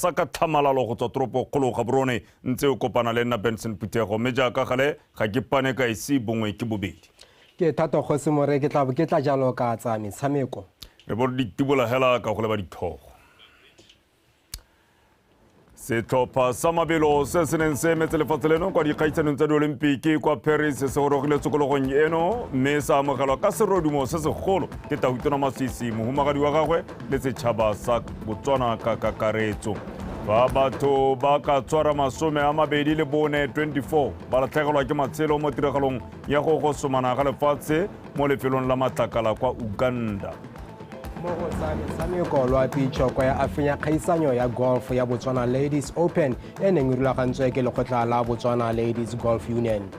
Sa ka tlhamalalo go tswa toropokgolo Gaborone, ntse o kopana le nna Benson Phuthego, mme jaaka gale ga ke pane ka ise bongwe ke bobedi. Ke Thato Kgosi More, ke tla bo ke tla jalo ka tsa metshameko. Re bo re di tibola hela ka go leba ditlhogo. Setlhopha sa mabelo se se neng se emetse lefatshe leno kwa dikgaisanong tsa diolimpiki kwa Paris se gorogile tshokologong eno, mme sa amogelwa ka serodumo se segolo ke Tautona Masisi, mohumagadi wa gagwe le setšhaba sa Botswana ka kakaretso. Fa batho ba ka tshwara 24, 24 ba latlhegelwa ke matshelo mo tiragalong ya go gosomana ga lefatshe mo lefelong la matlakala kwa Uganda. Mo go tsa metshameko, Loapi Chokwe a fenya kgaisanyo ya golf ya Botswana Ladies Open e neng e rulagantswe ke lekgotla la Botswana Ladies Golf Union.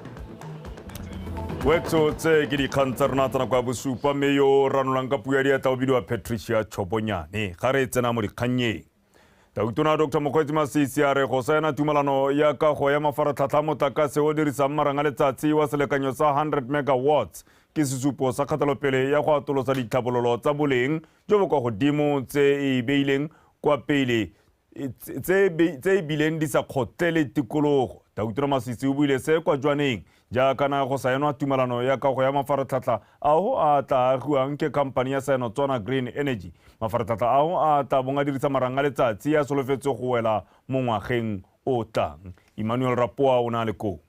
Wetso, tse ke dikgang tsa rona tsa nako ya bosupa, mme yo ranolang ka puo ya diatla o bidiwa Patricia Chobonyane. Ga re tsena mo dikgannyeng, Tautona Dr Mokgweetsi Masisi a re go saena tumalano ya kago ya mafaratlhatlha a motlakase o dirisang marang a letsatsi wa selekanyo sa 100 megawatts ke sesupo sa kgatelopele ya go atolosa ditlhabololo tsa boleng jo bo kwa godimo tse e beileng kwa pele tse e bileng di sa kgotlele tikologo. Tautona Masisi o buile se kwa Jwaneng jaaka na go saenwa tumalano ya kago ya mafaratlhatlha ao a tla agiwang ke khamphani ya Sino-Tswana Green Energy. Mafaratlhatlha ao a tla bong a dirisa marang a letsatsi a solofetswe go wela mo ngwageng o tlang. Emmanuel Rapoa o ne a le koo.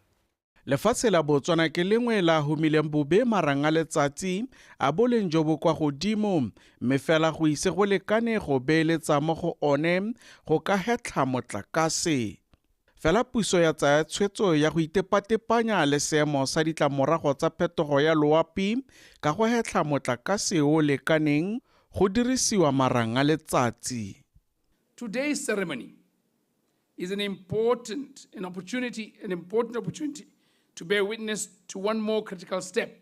Lefatshe la Botswana ke lengwe la humileng bobe marang a letsatsi a boleng jo bo kwa godimo, mme fela go ise go lekane go beeletsa mo go one go ka hetlha motlakase. Fela puso ya tsaya tshwetso ya go itepatepanya le seemo sa ditlamorago tsa phetogo ya loapi ka go hetlha motlakase o lekaneng go dirisiwa marang a letsatsi. Today's ceremony is an important opportunity to bear witness to one more critical step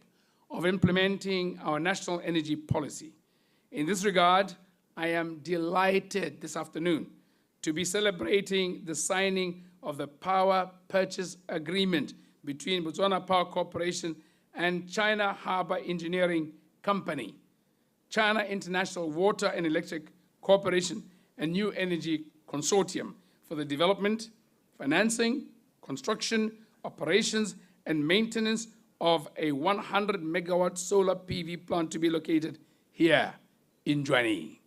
of implementing our national energy policy. In this regard, I am delighted this afternoon to be celebrating the signing of the power purchase agreement between Botswana Power Corporation and China Harbour Engineering Company, China International Water and Electric Corporation, and New Energy Consortium for the development, financing, construction, operations, and maintenance of a 100 megawatt solar PV plant to be located here in Jwaneng.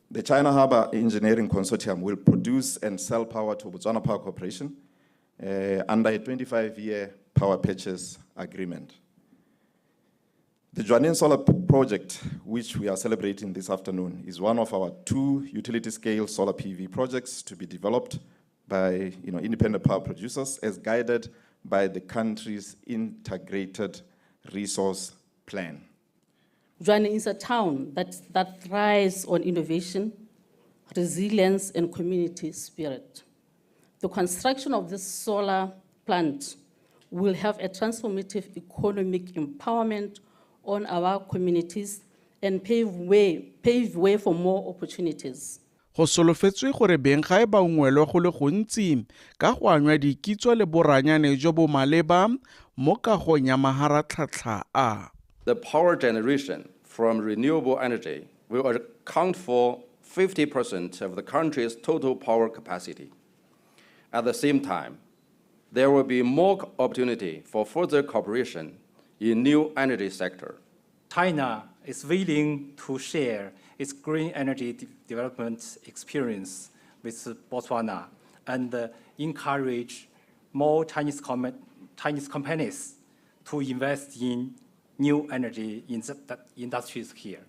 The China Harbour Engineering Consortium will produce and sell power to Botswana Power Corporation under a 25-year power purchase agreement. The Jwaneng Solar Project, which we are celebrating this afternoon, is one of our two utility-scale solar PV projects to be developed by independent power producers as guided by the country's integrated resource plan. Jwaneng is a town that thrives on innovation, resilience, and community spirit. The construction of this solar plant will have a transformative economic empowerment on our communities and pave way for more opportunities. Go solofetswe gore beng gae ba ungwelwe go le gontsi ka go anywa dikitso le boranyane jo bo maleba mo kagong ya maharatlhatlha a. The power generation from renewable energy will account for 50% of the country's total power capacity. At the same time, there will be more opportunity for further cooperation in new energy sector. China is willing to share its green energy development experience with Botswana and encourage more Chinese companies to invest in new energy in the industries here.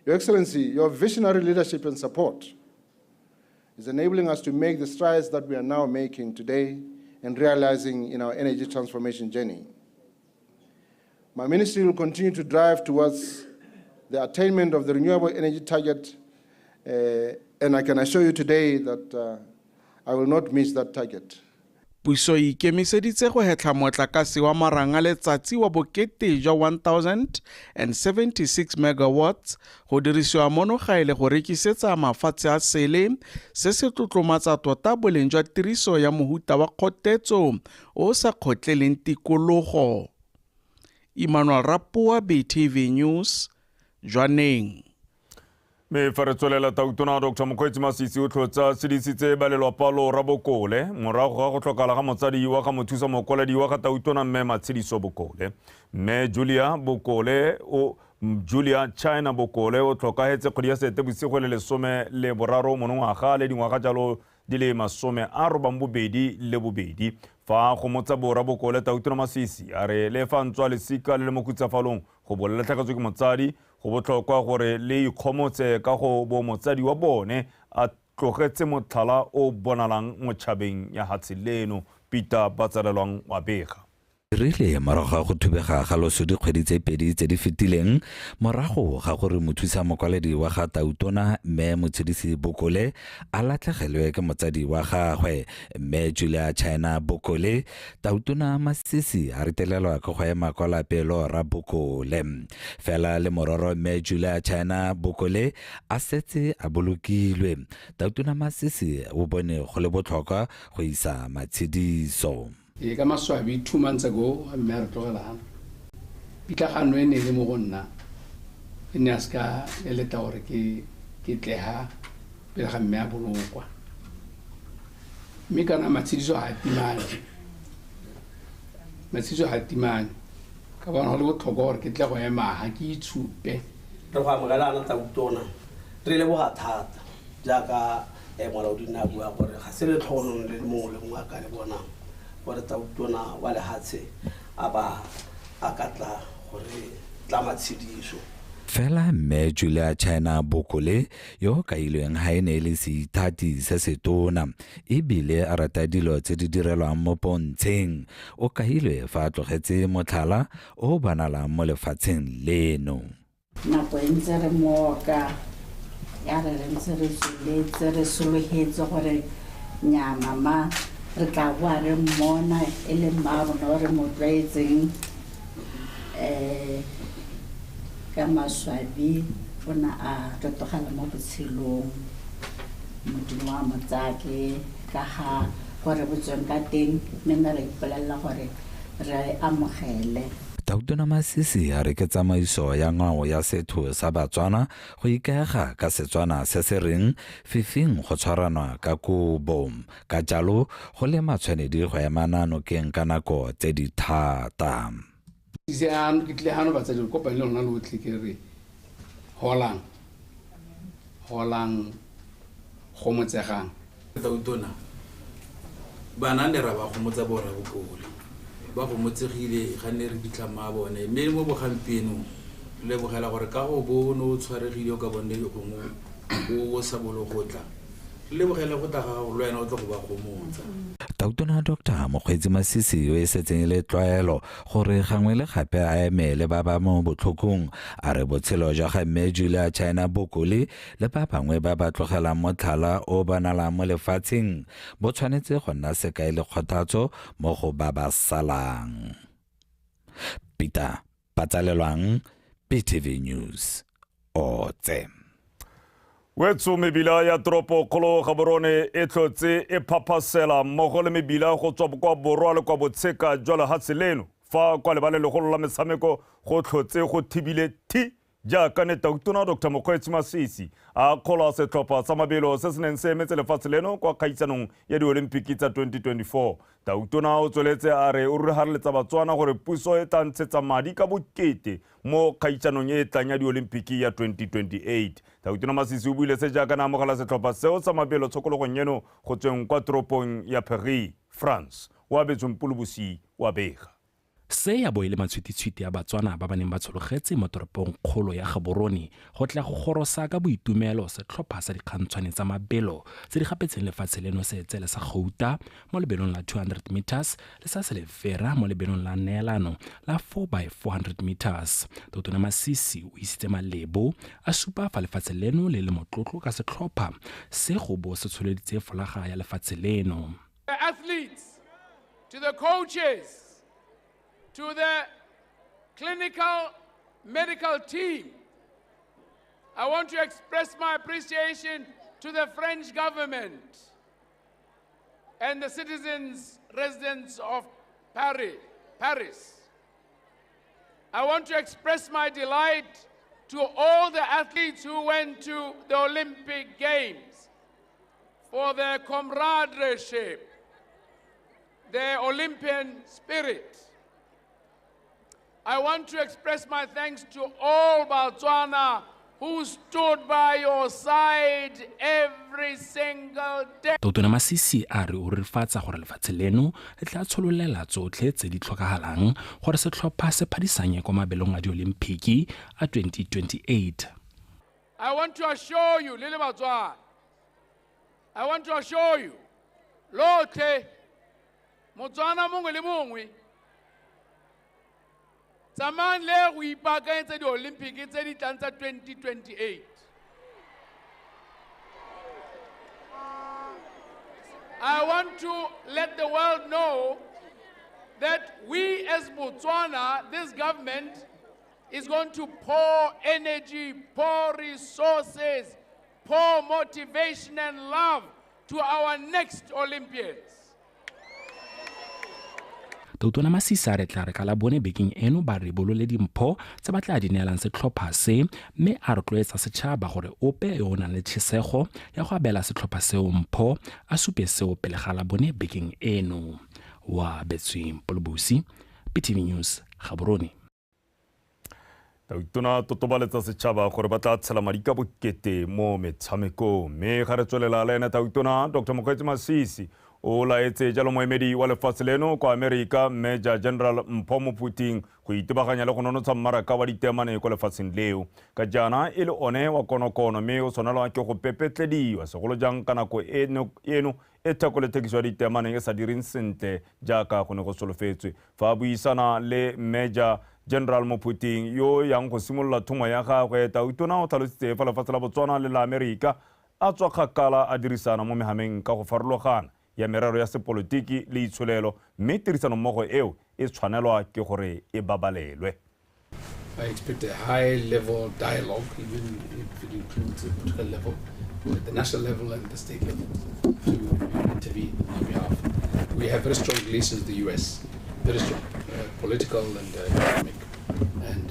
Your Excellency, your visionary leadership and support is enabling us to make the strides that we are now making today and realizing in our energy transformation journey. My ministry will continue to drive towards the attainment of the renewable energy target, and I can assure you today that I will not miss that target. Puso e ikemiseditse go hetlha motlakase wa marang a letsatsi wa bokete jwa 1076 megawatts go dirisiwa mono gae le go rekisetsa mafatshe a sele. Se se tlotlomatsa tota boleng jwa tiriso ya mohuta wa kgotetso o sa kgotleleng tikologo. Emmanuel Rapoa, BTV News, Jwaneng. Mme fa re tswelela, Tautona Dr Mokgweetsi Masisi o tlhotsa sedisitse ba lelwapa lo Bokole morago ga go tlhokala ga motsadi wa ga mothusa mokwaledi wa ga Tautona, mme Matshediso Bokole. Mme Julia Bokole o Julia China Bokole o tlhokagetse kgwedi ya Seetebosigo le 13 monongwaga le dingwaga jalo di le 82. Fa gomotsa bora Bokole, Tautona Masisi a re le fa ntswa lesika le le mo khutsafalong go bo latlhegetswe ke motsadi, go botlhokwa gore le ikgomotse ka go bo motsadi wa bone a tlogetse motlhala o bonalang mo tšhabeng ya hatshe leno. Peter Batsalelwang wa bega. Rile morago ga go thubega ga loso dikgwedi tse 2 tse di fetileng, morago ga gore mothusa mokwaledi wa ga Tautona mme Motshedisi Bokole a latlhegelwe ke motsadi wa gagwe mme Julia China Bokole, Tautona Masisi a retelelwa ke go ema kwa lapeng ra Bokole. Fela le mororo mme Julia China Bokole a setse a bolokilwe, Tautona Masisi o bone go le botlhokwa go isa matshediso. E ka maswabi, 2 months ago mme a re tlogelang, pitlagano e ne e le mo go nna e ne a se ka e leta gore ke tleha pele ga mme a bolokwa, mme kana matshediso ga a timane, matshediso ga a timane, ka bona go le botlhokwa gore ke tle go ema ga ke itshupe. Re go amogelana Tautona, re leboga thata jaaka molaodi nna a bua gore ga se letlhogonong le mongwe le mongwe a ka le bonang gore Tautona wa lehatshe a ba a ka tla gore tla matshediso. Fela mme Julia China Bokole yo kailweng ha e ne e le seithati se setona ebile a rata dilo tse di direlwang mo pontsheng, o kailwe fa a tlogetse motlhala o bonalang mo lefatsheng leno. Nako e ntse re mooka ya re re ntse re tsweletse re sologetse gore nyama ma re tla boa re mmona e le mma rona o re mo tlwaetseng. Ka maswabi o ne a re tlogela mo botshelong, Modimo wa mo tsake ka ga gore botsweng ka teng, mme nna re ipolelela gore re amogele. Tautona Masisi a re ke tsamaiso ya ngwao ya setho sa Batswana go ikaega ka Setswana se se reng fifing go tshwaranwa ka kobo, ka jalo go le matshwanedi go emana nokeng ka nako tse di thata. Ke tlile hano batsadi re kopane le lona lotlhe, ke re holang, holang, gomotsegang. Tautona bana ne ra ba gomotsa borra Bokole, ba gomotsegile ga ne re fitlha ma bone, mme mo bogampienong re lebogela gore ka go bo no o tshwaregile o ka bone gongwe o sa bolo go tla, re lebogele go tla ga gago le wena o tlo go ba gomotsa. Tautona Dr Mokgweetsi Masisi yo e setseng e le tlwaelo gore gangwe le gape a eme le ba ba mo botlhokong, a re botshelo jwa ga mme Julia China Bokole le ba bangwe ba ba tlogelang motlhala o bonalang mo lefatsheng bo tshwanetse go nna sekai le kgothatso mo go ba ba salang. Peter Patsalelwang, BTV News, Otse. Wetso mebila ya toropo kgolo Gaborone e tlhotse e phaphasela mmogo le mebila go tswa kwa borwa le kwa botsheka jwa lehatshe leno, fa kwa lebaleng legolo la metshameko go tlhotse go thibile thi jaaka ne Tautona Dr Mokgweetsi Masisi a kgola setlhopha sa mabelo se se neng se emetse lefatshe leno kwa kgaisanong ya diolimpiki tsa 2024. Tautona o tsweletse a re o rurigareletsa Batswana gore puso e tla ntshetsa madi ka bokete mo kgaisanong e e tlang ya diolimpiki ya 2028. Tautona Masisi o buile se jaaka na amogela setlhopha seo sa mabelo tshokologong eno go tsweng kwa toropong ya Paris, France. Wa betsweng Polobosi wa bega. Se ya bo e le matshwititshwiti a Batswana ba ba neng ba tshologetse mo toropong kgolo ya Gaborone go tla go gorosa ka boitumelo setlhopha sa dikgantshwane tsa mabelo tse di gapetseng lefatshe leno seetsele sa gauta mo lebelong la 200 meters le sa selefera mo lebelong la neelano la 4x400 meters. Tautona Masisi o isitse malebo a supa fa lefatshe leno le le motlotlo ka setlhopha se go bo se tsholeditse folaga ya lefatshe leno. The athletes, to the coaches, to the clinical medical team, I want to express my appreciation to the French government and the citizens, residents of Paris. I want to express my delight to all the athletes who went to the Olympic Games for their camaraderie, their Olympian spirit. I want to express my thanks to all Botswana who stood by your side every single day. Tautona Masisi a re o rurifatsa gore lefatshe leno le tla tshololela tsotlhe tse di tlhokagalang gore setlhopha se phadisanye kwa mabelong a diolimpiki a 2028. I want to assure you, le le Batswana, I want to assure you, lotlhe, Motswana mongwe le mongwe, tsamayang le go ipaakanyetsa di-Olympic tse di tlang tsa 2028. I want to let the world know that we as Botswana, this government, is going to pour energy, pour resources, pour motivation and love to our next Olympians. Tautona Masisi a re tla re ka la bone bekeng eno ba ribolole dimpho tse ba tla di neelang setlhopha se, mme a rotloetsa setšhaba gore ope yo o nang le tšhesego ya go abela setlhopha seo mpho a supe seo pele ga la bone bekeng eno. Wa Betsweng Polobusi, PTV News, Gaborone. Tautona totobaletsa setšhaba gore ba tla tshela madi ka bokete mo metshamekong, mme ga re tswelela le ene Tautona Dr. Mokgweetsi Masisi o laetse jalo moemedi wa lefatshe leno kwa Amerika Major General Mpho Mophuting go itebaganya le go nonotsha mmaraka wa ditemane kwa lefatsheng leo ka jaana e le one wa konokono, mme o tshwanelwa ke go pepetlediwa segolo jang ka nako eno e theko le thekiso ya ditemane e sa direng sentle jaaka go ne go solofetswe. Fa a buisana le Major General Mophuting yo yang go simolola thomo ya gagwe, Tautona o tlhalositse fa lefatshe la Botswana le la Amerika a tswa kgakala a dirisana mo mehameng ka go farologana ya merero ya sepolotiki le itsholelo, mme tirisanommogo eo e tshwanelwa ke gore e babalelwe. I expect a high level dialogue, even if it includes the political level, at the national level and the state level, to intervene on behalf. We have very strong relations with the US, very strong, political and economic. And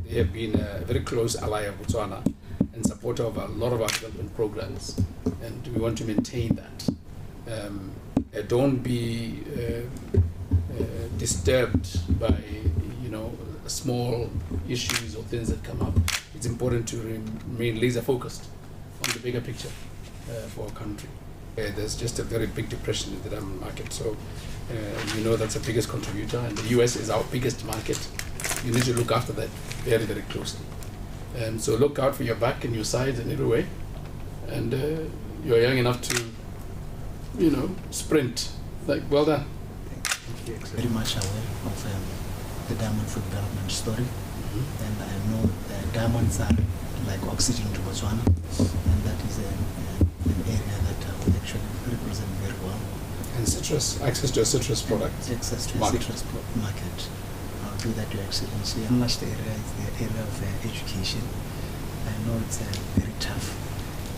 they have been a very close ally of Botswana and supporter of a lot of our development programs, and we want to maintain that. Don't be disturbed by, you know, small issues or things that come up. It's important to remain laser focused on the bigger picture for our country. There's just a very big depression in the diamond market, so you know that's the biggest contributor, and the US is our biggest market. You need to look after that very, very closely. So look out for your back and your sides and every way, and you're young enough to, you know, sprint. Like, well done. Thank you. Very much aware of the diamond for development story, and I know diamonds are like oxygen to Botswana, and that is an area that I will actually represent very well. And citrus, access to a citrus product. Access to a citrus market. I'll do that, Your Excellency. And last area is the area of education. I know it's very tough,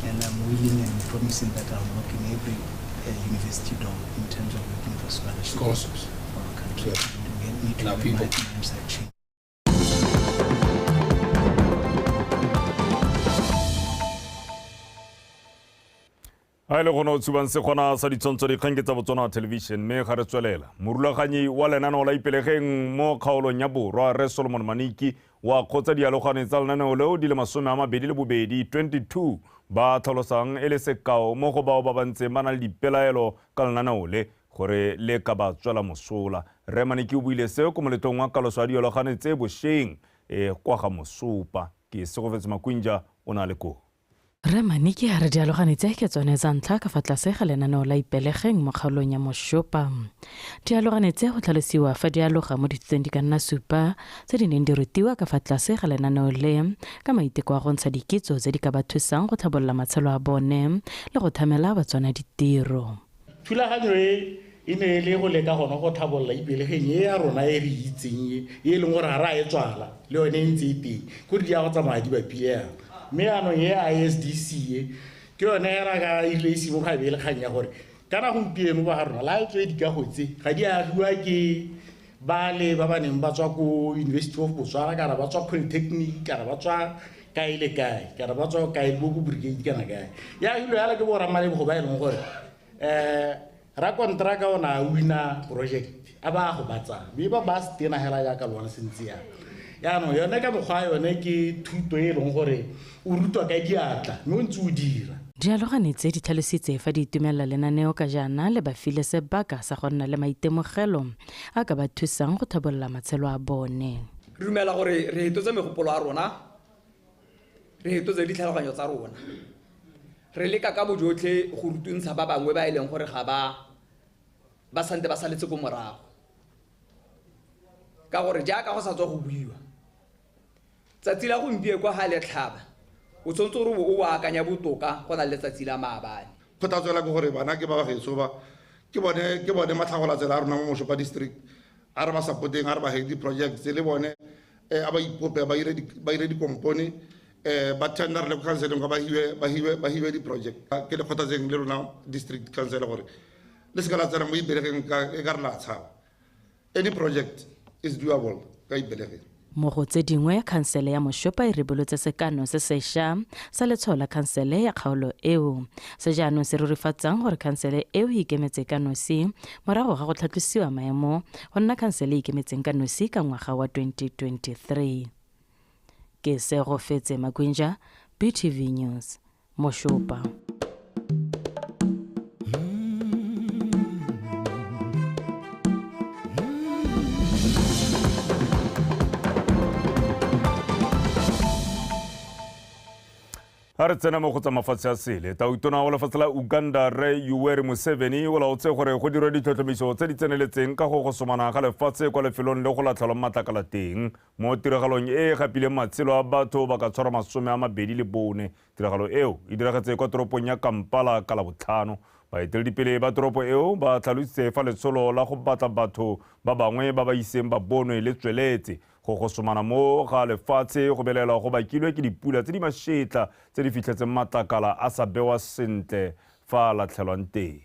and I'm willing and promising that I'll knock in every university door in terms of looking for scholarships for our country. Yeah. We need to have people. Mindset change. A le gona o tshubang segona sa ditshwantsho dikgang ke tsa Botswana Television, mme ga re tswelela. Morulaganyi wa lenaneo la Ipelegeng mo kgaolong ya Borwa, Rre Solomon Maniki, wa kgotsa dialogane tsa lenaneo leo di le 22, 22 ba tlhalosang e le sekao mo go bao ba ba ntseng ba na le dipelaelo ka lenaneo le gore le ka ba tswela mosola. Rre Maniki o buile seo ko moletlong wa kaloso ya dialogane tse bošweng kwa ga Mosopa. Ke Segofetse Makwinja o na le koo. Rre Maniki a re dialogane tse ke tsone tsa ntlha ka fa tlase ga lenaneo la Ipelegeng mo kgaolong ya Moshopa. Dialogane tse go tlhalosiwa fa di aloga mo dithutong di ka nna 7 tse di neng di rutiwa ka fa tlase ga lenaneo le ka maiteko a go ntsha dikitso tse di ka ba thusang go tlhabolola matshelo a bone le go thamela Batswana ditiro. Thulaganyo e ne e le go leka gona go tlhabolola Ipelegeng e ya rona e re itseng e leng gore ga re a e tswala le yone e ntse e teng, kore di ya go tsamaya di bapile yana. Mme jaanong e ISDC e ke yone e raka ile e simologa e le kgang ya gore kana gompieno ba ga rona la tswe dikago tse ga di agiwa ke Ba le ba ba neng ba tswa ko University of Botswana kana ba tswa Polytechnic kana ba tswa kae le kae kana ba tswa kae bo ko brigade kana kae. Ya hilo yala ke bo ramalebogo ba e leng gore ra kontraka o na wina project a ba go batsa mme ba ba se tena hela jaaka lona sentse yang. Yaanong yone ka mokgwa yone ke thuto e leng gore o rutwa ka diatla mme o ntse o dira. Dialogane tse di tlhalositse fa di itumelela lenaneo ka jaana le ba file sebaka sa go nna le maitemogelo a ka ba thusang go tlhabolola matshelo a bone. Re dumela gore re hetotse megopolo a rona, re hetotse ditlhaloganyo tsa rona. Re leka ka bojotlhe go rutuntsha ba bangwe ba e leng gore ga ba santse ba saletse ko morago. Ka gore jaaka go sa tswa go buiwa, tsatsi la gompieno kwa ga le tlhaba, o tshwanetse gore o akanya botoka go na le letsatsi la maabane. Kgothatso fela ke gore bana ke ba bagaetsho ba, ke bone matlhagolatsela a rona mo Moshopa district, a re ba support-eng, a re ba he di-project tse le bone, a ba ipope, ba ire dikompone, ba tender le ko council-eng kwa ba hiwe di-project. Ke le kgothatseng le rona district council gore le seka la tsena mo Ipelegeng e ka re la tshaba. Any project is doable ka Ipelegeng. Mo go tse dingwe, khansele ya Moshopa e ribolotse sekano se sešwa sa letshwao la khansele ya kgaolo eo. Se jaanong se rurifatsang gore khansele eo e ikemetse ka nosi morago ga go tlhatlosiwa maemo go nna khansele e ikemetseng ka nosi ka ngwaga wa 2023. Ke Segofetse Makwinja, BTV News, Moshopa. Ha re tsena mo go tsa mafatshe a sele, tautona wa lefatshe la Uganda Rre Yoweri Museveni o laotse gore go dirwe ditlhotlhomiso tse di tseneletseng ka go gosomana ga lefatshe kwa lefelong le go latlhelwang matlakala teng mo tiragalong e e gapileng matshelo a batho ba ka tshwara 24. Tiragalo eo e diragetse kwa toropong ya Kampala ka Labotlhano. Baeteledipele ba toropo eo ba tlhalositse fa letsholo la go batla batho ba bangwe ba ba iseng ba bonwe le tsweletse. Go gosomana mo ga lefatshe go belelwa go bakilwe ke dipula tse di mašetla tse di fitlhetseng matlakala a sa bewa sentle fa a latlhelwang teng.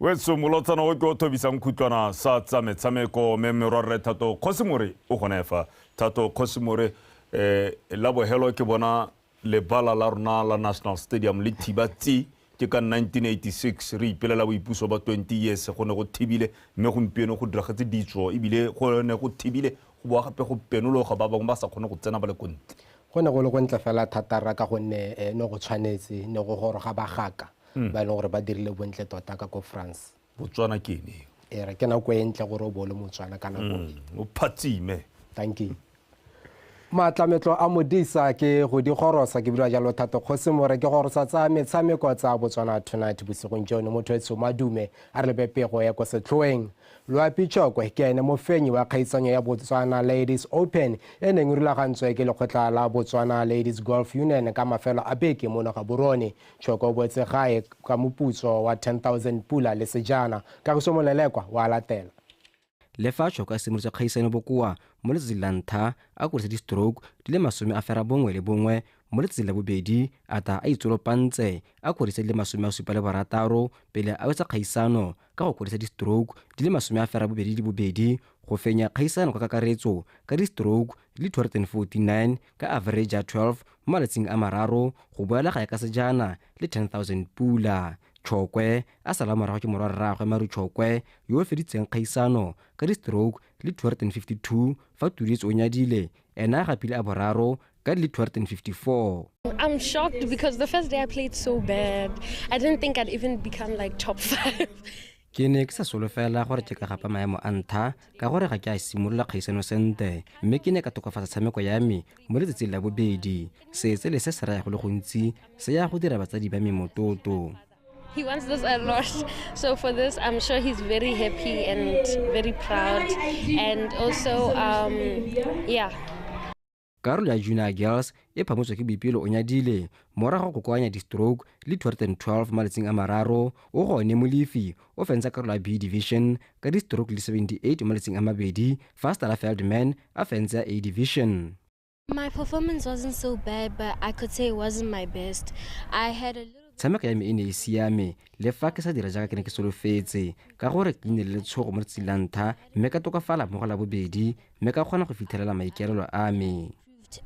Wetso molotsana o ke o thobisang khutlwana sa tsa metshameko mme morwarre Thato Kgosimore o gone fa. Thato Kgosimore, la bohelo ke bona lebala la rona la National Stadium le thiba tsi ke ka 1986 re ipelela boipuso ba 20 years go ne go thibile mme gompieno go diragetse ditso ebile go ne go thibile go boa gape go penologa ba bangwe ba sa kgone go tsena ba le ko ntle. Go ne go le go ntle fela thata rra ka gonne ne go tshwanetse ne go goroga bagaka ba e leng gore ba dirile bontle tota ka ko France. Botswana ke ene. E re ke nako e ntle gore o bo le Motswana ka nako e. O phatsime. Thank you. Maatlametlo a Modisa ke go di gorosa ke bua jalo Thato Kgosimore ke gorosa tsa metshameko tsa Botswana Tonight bosigong jono. Motho etso Madume a re lebe pego ya ko setlhoeng. Loapi Chokwe ke ene mofenyi wa kgaisanyo ya Botswana Ladies Open e neng e rulagantswe ke lekgotla la Botswana Ladies Golf Union ka mafelo a beke mono Gaborone. Chokwe o boetse gae ka moputso wa 10,000 pula le sejana. Kagiso Molelekwa wa latela. Le fa Chokwe a simolotse kgaisano bokoa mo letsatsing la ntlha a korise di-stroke di le 91 mo letsatsing la bobedi a ta a itsolopantse a korise di le 76 pele a wetsa kgaisano ka go korisa di-stroke di le 82 go fenya kgaisano ka kakaretso ka di-stroke di le 249 ka average ya 12 mo malatsing a mararo go boela gae ka sejana le 10,000 pula. Chokwe a sala morago ke morwarraagwe Maru Chokwe yo o feditseng kgaisano ka di-stroke le 252 fa Tuditse o nyadile ena a gapile a boraro ka di le 254. I'm shocked because the first day I played so bad. I didn't think I'd even become like top 5. Ke ne ke sa solofela gore ke ka gapa maemo a ntlha ka gore ga ke a simolola kgaisano sentle mme ke ne ka tokafatsa tshameko ya me mo letsatsing la bobedi. Se le se se raya go le gontsi se ya go dira batsadi ba me mototo. He wants this a lot, so for this I'm sure he's very happy and very proud, and also yeah. Karolo ya Junior Girls e phamotswe ke Boipelo Onyadile morago go kokoanya di-stroke le 212 mo malatsing a mararo. O gone Molefi o fentsa karolo ya B Division ka di-stroke le 78 mo malatsing a mabedi, fa Stella Feldman a fentsa A Division. My performance wasn't so bad, but I could say it wasn't my best. I had a little Tshameko ya me e ne e siame le fa ke sa dira jaaka ke ne ke solofetse, ka gore ke nne le letshogo mo letsatsing la ntlha, mme ka tokafala mo go la bobedi, mme ka kgona go fitlhelela maikaelelo a me.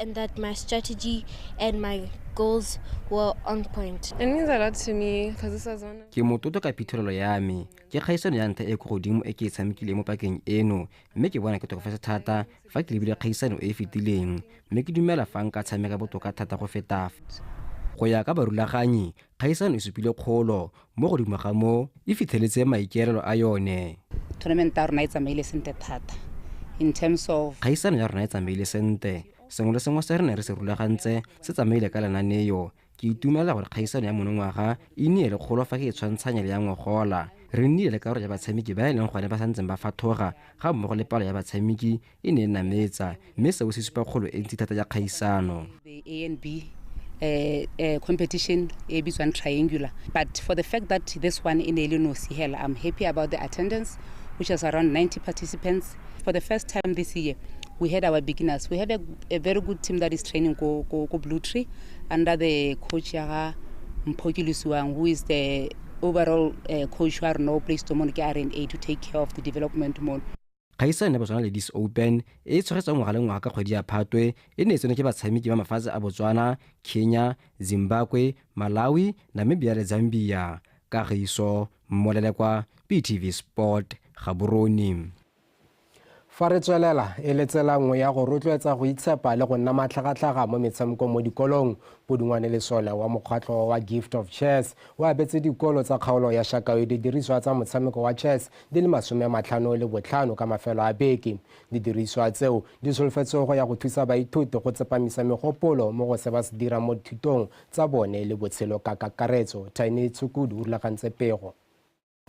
and that my strategy and my goals were on point. It means a lot to me because this was one of Ke motlotlo ka phitlhelelo ya me. Ke kgaisano ya ntlha e ko godimo e ke e tshamekileng mo pakeng eno, mme ke bona ke tokafetse thata fa ke lebile kgaisano e e fetileng, mme ke dumela fa nka tshameka botoka thata go feta. Go ya ka barulaganyi, kgaisano e supile kgolo, mo godimo ga moo e fitlheletse maikaelelo a yone. Tournament ya rona e tsamaile sentle thata in terms of Kgaisano ya rona e tsamaile sentle, sengwe le sengwe se re ne re se rulagantse se tsamaile ka lenaneo. Ke itumela gore kgaisano ya monongwaga e nnile le kgolo fa ke e tshwantshanya le ya ngogola. Re nnile le karolo ya batshameki ba e leng gone ba santseng ba fathoga, ga mmogo le palo ya batshameki e ne e nametsa, mme seo se supa kgolo e ntsi thata ya kgaisano. The A and B competition e bitswang triangular, but for the fact that this one e ne e le nosi hela, I'm happy about the attendance, which is around 90 participants. For the first time this year, we had our beginners. We have a very good team that is training ko Blue Tree under the coach ya Mphoki Lusuang, who is the overall coach who are now placed on RNA to take care of the development mode. Kgaisano ya Botswana Ladies Open e tshwaretswang ngwaga le ngwaga ka kgwedi ya Phatwe e ne e tsenwe ke batshameki ba mafatshe a Botswana, Kenya, Zimbabwe, Malawi, Namibia le Zambia. Kagiso Mmolelekwa, BTV Sport, Gaborone. Fa re tswelela e le tsela nngwe ya go rotloetsa go itshepa le go nna matlhagatlhaga mo metshamekong mo dikolong, Podungwane Lesole wa mokgatlho wa Gift of Chess o abetse dikolo tsa kgaolo ya Shakawe didiriswa tsa motshameko wa chess di le 55 ka mafelo a beke. Didiriswa tseo di solofetswe go ya go thusa baithuti go tsepamisa megopolo mo go se ba se dirang mo dithutong tsa bone le botshelo ka kakaretso. Tiny Tshukudu o rulagantse pego.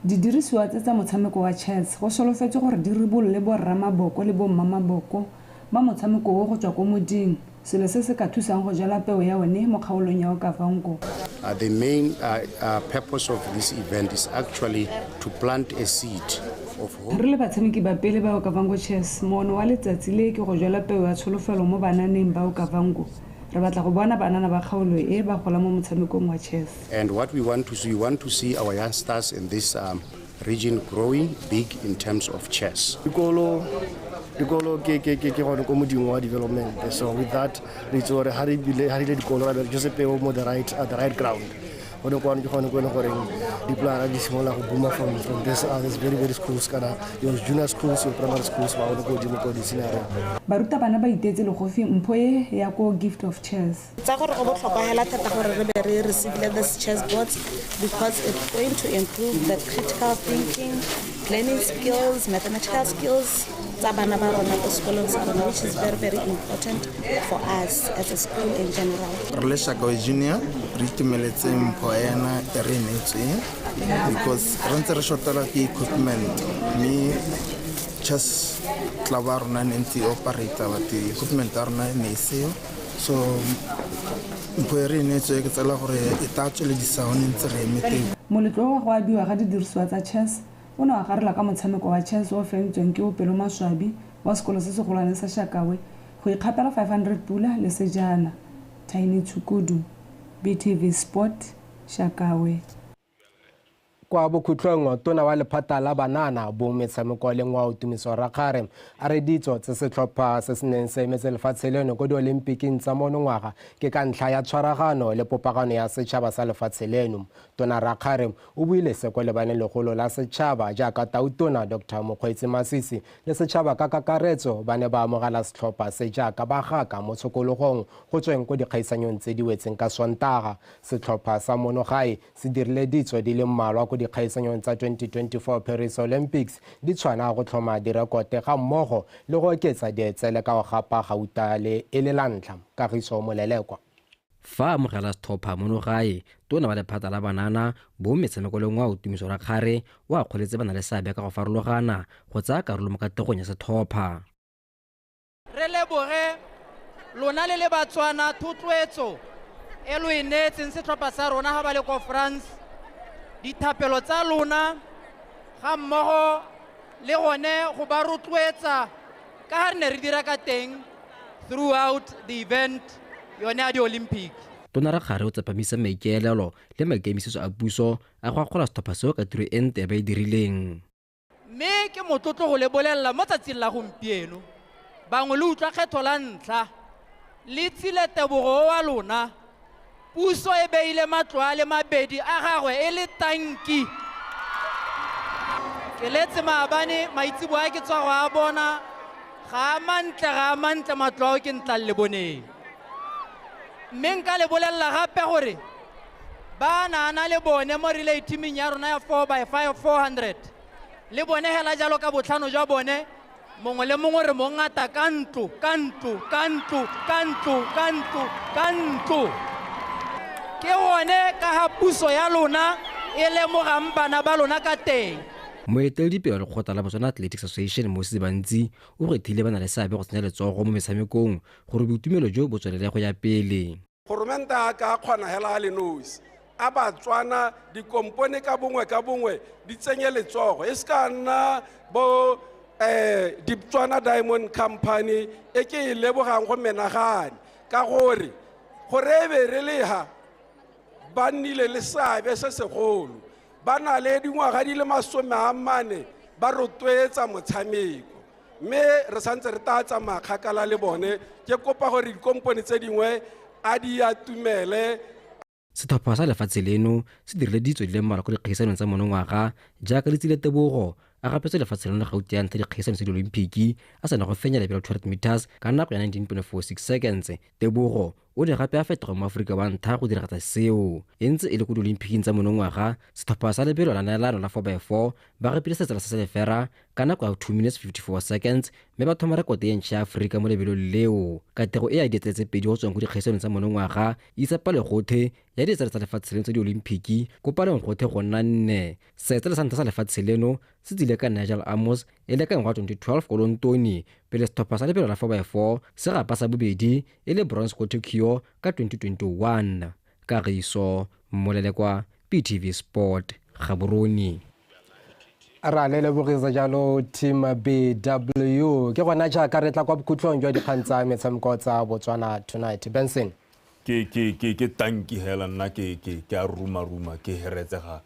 Didirisiwa tse tsa motshameko wa chess go solofetswe gore di ribolole borramaboko le bommamaboko ba motshameko o go tswa ko moding, selo se se ka thusang go jala peo ya one mo kgaolong ya Okavango. The main purpose of this event is actually to plant a seed of hope. Re le batshameki ba pele ba Okavango Chess, moono wa letsatsi le ke go jala peo ya tsholofelo mo bananeng ba Okavango. Re batla go bona banana ba kgaolo e ba gola mo motshamekong wa chess. And what we want to see, we want to see our youngsters in this region growing big in terms of chess. Dikolo ke gone ko modimo wa development. So with that, re itse gore ha re ile dikolo ra just peo mo the right ground. Gone kwano ke gone ko e leng goreng dipolara di simolola go booma from this very very schools, kana your junior schools, your primary schools, ba gone ko godimo ko di-senior. Barutabana ba itetse legofi mpho e ya ko Gift of Chess. Tsa gore go botlhokwa hela thata gore re be re receive this chess boards because it's going to improve the critical thinking, planning skills, mathematical skills tsa bana ba rona ko sekolong sa rona, which is very very important for us as a school in general. Re le Shakawe Junior re itumeletse mpho ena e re neetsweng because re ntse re shortelwa ke equipment, mme chess club ya rona ne ntse e operate but equipment ya rona e ne e seo. So mpho e re neetswe ke tsela gore e tla tsweledisa gone ntse re eme teng. Moletlo wa go abiwa ga didirisiwa tsa chess o ne wa garela ka motshameko wa chess o fentsweng ke Opelo Maswabi wa sekolo se segolwane sa Shakawe go ikgapela 500 pula le sejana. Tiny Tshukudu, BTV Sport, Shakawe. Kwa bokhutlong, tona wa lephata la banana bo metshameko le ngwao Tumiso Rakgare a re ditso tse setlhopha se se neng se emetse lefatshe leno ko diolimpiking tsa monongwaga ke ka ntlha ya tshwaragano le popagano ya setšhaba sa lefatshe leno. Tona Rakgare o buile se ko lebaneng legolo la setšhaba jaaka tautona Dr Mokgweetsi Masisi le setšhaba ka kakaretso ba ne ba amogela setlhopha se jaaka bagaka mo tshokologong go tsweng ko dikgaisanyong tse di wetseng ka Sontaga. Setlhopha sa monogae se dirile ditso di le mmalwa ko dikgaisanyong tsa 2024 Paris Olympics di tshwana go tlhoma direkote ga mmogo le go oketsa dietsele ka go gapa gauta le e le la ntlha. Kagiso Molelekwa. Fa amogela setlhopha monogae, tona wa lephata la banana bo metshameko le ngwao Tumiso Rakgare o akgoletse bana le seabe ka go farologana go tsaya karolo mo kategong ya setlhopha. Re leboge Lona le le Batswana thotloetso e lo e neetseng setlhopha sa rona ga ba le ko France, dithapelo tsa lona ga mmogo le gone go ba rotloetsa ka ga re ne re dira ka teng throughout the event yone ya di-Olympic. Tona Rakgare o tsepamisa maikaelelo le maikemisetso a puso a go akgola setlhopha seo ka tiro e ntle e ba e dirileng. Mme ke motlotlo go le bolelela mo tsatsing la gompieno, bangwe le utlwa kgetho la ntlha le tsile tebogo wa lona, puso e beile matlo a le mabedi a gagwe e le tanki. Ke letse maabane maitseboa a ke tswa go a bona, ga a mantle, ga a mantle matlo ao ke ntlang le boneng. Mme nka le bolelela gape gore ba na le bone mo relay teaming ya rona ya 4 by 5 400, le bone hela jalo ka botlhano jwa bone, mongwe le mongwe re mo ngata ka ntlo, ka ntlo, ka ntlo, ka ntlo, ka ntlo, ka ntlo. Ke gone ka ga puso ya lona e lemogang bana ba lona ka teng. Moeteledipele wa lekgotla la Botswana Athletics Association Moses Bantsi o gwethile ba na le seabe go tsenya letsogo mo metshamekong gore boitumelo jo bo tswelele go ya pele. Goromente a ka kgona hela a le nosi, a Batswana dikompone ka bongwe di tsenye letsogo, e se ka nna bo Diptswana Diamond Company e ke e lebogang go menagane ka gore e be re leha ba nnile le seabe se segolo, ba na le dingwaga di le 40 ba rotloetsa motshameko, mme re santse re tla tsamaya kgakala le bone. Ke kopa gore dikompone tse dingwe a di atumele. Setlhopha sa lefatshe leno se dirile ditso di le mmalwa ko dikgaisanong tsa monongwaga jaaka Letsile Tebogo a gapetse lefatshe leno gauti ya ntlha dikgaisano tsa diolimpiki a sena go fenya lebelo 200 meters ka nako ya 19.46 seconds. Tebogo o ne gape a fetoga mo Aforika wa ntlha go diragatsa seo. E ntse e le ko diolimpicing tsa monongwaga, setlhopha sa lebelo la neelano la 4x4 ba gapile setsela sa selefera ka nako ya 2 minutes 54 seconds mme ba thoma rekoto e ntšha ya Aforika mo lebelong leo. Katego e ya dietsele tse pedi go tswang ko dikgaisanong tsa monongwaga e isa palo gothe ya dietsele tsa lefatshe leno tsa diolimpiki ko palong gothe go nna 4. Seetsele sa ntlha sa lefatshe leno se tsile ka Nigel Amos e le ka ngwaga 2012 ko Lontone, pele setlhopha sa lebelo la 4x4 se gapa sa bobedi e le bronze ko Tokyo ka 2021. Kagiso Molelekwa, PTV Sport, Gaborone. Ra le lebogisa jalo team BW. Ke gona jaaka re tla kwa bokhutlong jwa dikgang tsa metshameko tsa Botswana Tonight. Benson. Ke tanki hela nna ke a ruma ke heretsega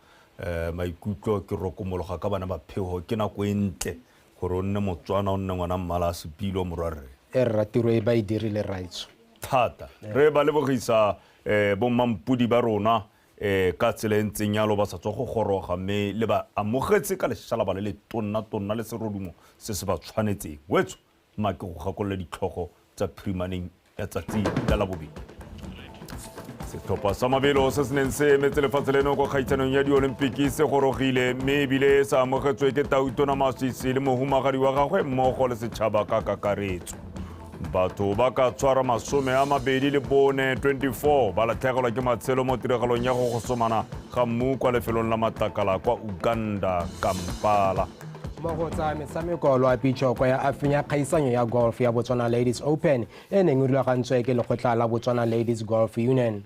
maikutlo ke rokomologa ka bana ba phego, ke nako e ntle gore o nne Motswana, o nne ngwana mmala a sepilo morwarre. E rra tiro e ba e dirile raitso thata. Re ba lebogisa bommampodi ba rona ka tsela e ntseng yalo ba sa tswa go goroga, mme le ba amogetse ka lešalaba le le tonna le serodumo se se ba tshwanetseng. Wetso mma ke go gakolole ditlhogo tsa phirimaneng ya tsatsi la Labobedi. Setlhopha sa mabelo se se neng se emetse lefatshe leno kwa kgaisanong ya diolimpiki se gorogile, mme ebile sa amogetswe ke Tautona Masisi le mohumagadi wa gagwe mmogo le setšhaba ka kakaretso. Batho ba ka tshwara 24 24 ba latlhegelwa ke matshelo mo tiragalong ya go gosomana ga mmu kwa lefelong la Matlakala kwa Uganda, Kampala. Mo go tsa metshameko loapi Chokwe ya a fenya kgaisanyo ya golf ya Botswana Ladies Open e neng e rulagantswe ke lekgotla la Botswana Ladies Golf Union.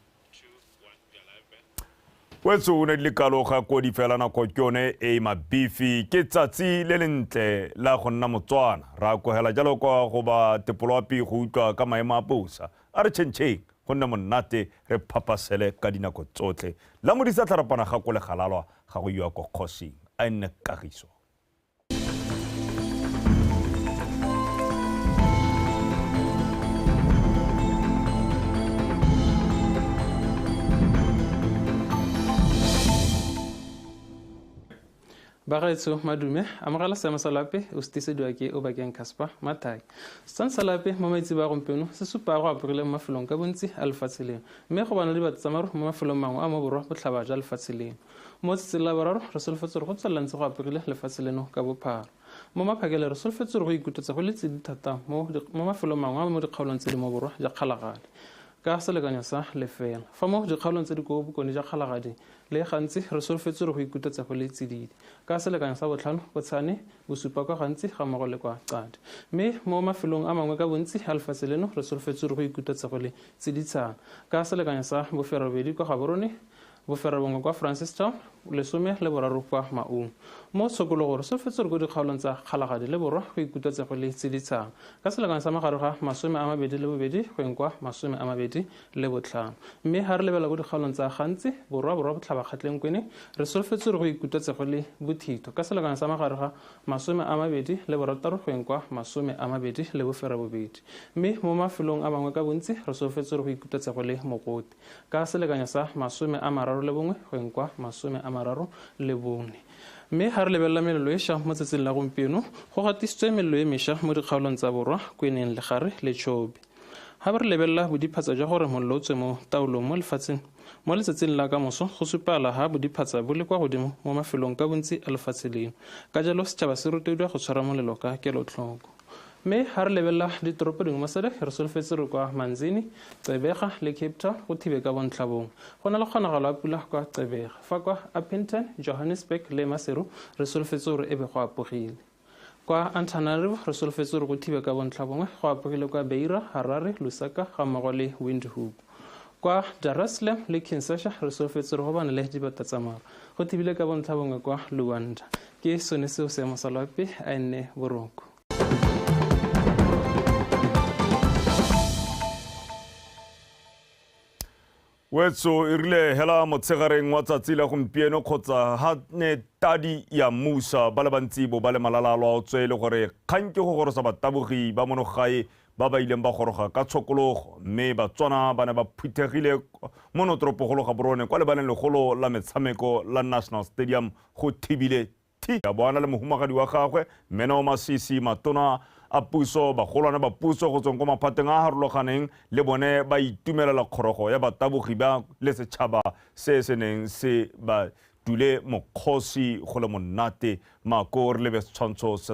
Wetso o ne di le kalo ga kodi fela nako ke yone e mabifi, ke tsatsi le lentle la go nna Motswana. Ra akogela jalo kwa go ba tepoloapi go utlwa ka maemo a bosa. A re tšhentšheng go nne monate re phapasele ka dinako tsotlhe. La modisa tlharapana ga ko legalalwa ga go iwa ko kgosing. A nne kagiso. Bagaetso madume amogela seemo sa loapi o se tisediwa ke Obakeng Casper Mathai. Setshwantsho sa loapi mo maitseboa a gompieno se supa go aporile mo mafelong ka bontsi a lefatshe leno, mme go bona le dibata tsa maru mo mafelong mangwe a mo borwa botlhaba jwa lefatshe leno. Mo tsatsing la boraro re solofetse gore go tswelela ntse go aporile lefatshe leno ka bophara. Mo maphakele re solofetse gore go ikutlwetsa go le tsididi thata mo mafelong mangwe a mo dikgaolong tse di mo borwa jwa Kgalagadi. Ka selekanyo sa lefela. Fa mo dikgaolong tse di ko bokone jwa Kgalagadi le gantsi re solofetse gore go ikutlwetsa go le tsididi ka selekanyo sa 5 botshane 7 kwa gantsi ga mmogo le kwa Qadi. Mme mo mafelong a mangwe ka bontsi a lefatshe leno re solofetse gore go ikutlwetsa go le tsiditshana ka selekanyo sa 8 kwa Gaborone, 9 kwa Francistown, 13 kwa Maung. Mo tshokologo re solofetse gore ko dikgaolong tsa Kgalagadi le Borwa go ikutlwetsa go le tsiditshana ka selekanyo sa magare ga 22 go eng kwa 25. Mme ha re lebela ko dikgaolong tsa Gantsi, Borwa, Borwa Botlhaba, Kgatleng, Kwene, re solofetse gore go ikutlwetsa go le bothito ka selekanyo sa magare ga 26 go eng kwa 28. Mme mo mafelong a mangwe ka bontsi re solofetse gore go ikutlwetsa go le mogote ka selekanyo sa 31 go eng kwa 34. Mme ha re lebelela melelo e ša mo tsatsing la gompieno, go gatisitswe melelo e mešwa mo dikgaolong tsa Borwa, Kweneng, Legare le Chobe. Ha re lebelela bodiphatsa jwa gore mollo o tswe mo taolong mo lefatsheng mo letsatsing la kamoso, go supala ha bodiphatsa bo le kwa godimo mo mafelong ka bontsi a lefatshe leno. Ka jalo setšhaba se rotloediwa go tshwara molelo ka kelotlhoko. Mme ha re lebelela ditoropo dingwe mo SADC, re solofetse re kwa Manzini, Gqeberha le Cape Town go thibe ka bontlhabongwe. Go na le kgonagalo ya pula kwa Gqeberha. Fa kwa Upington, Johannesburg le Maseru re solofetse gore e be go apogile. Kwa Antananarivo re solofetse gore go thibe ka bontlhabongwe, go apogile kwa Beira, Harare, Lusaka ga mmogo le Windhoek. Kwa Dar es Salaam le Kinshasa re solofetse gore go bane le dibata tsa maru, go thibile ka bontlhabongwe kwa Luanda. Ke sone seo seemo sa loapi, a nne boroko. Wetso e rile hela motshegareng wa tsatsi la gompieno kgotsa ha ne tadi ya mmusa ba le bantsi bo ba le malalalo a tswe le gore kgang ke go gorosa batabogi ba monogae ba ba ileng ba goroga ka tshokologo, mme Batswana ba ne ba phuthegile mo notoropogolo Gaborone kwa lebaleng legolo la metshameko la National Stadium go thibile thi. A boana le mohumagadi wa gagwe Meno Masisi, matona a puso, bagolwane ba puso go tsweng ko maphateng a harologaneng le bone ba itumelela kgorogo ya batabogi ba le setšhaba se se neng se ba dule mokgosi go le monate. Mako re lebe setshwantsho se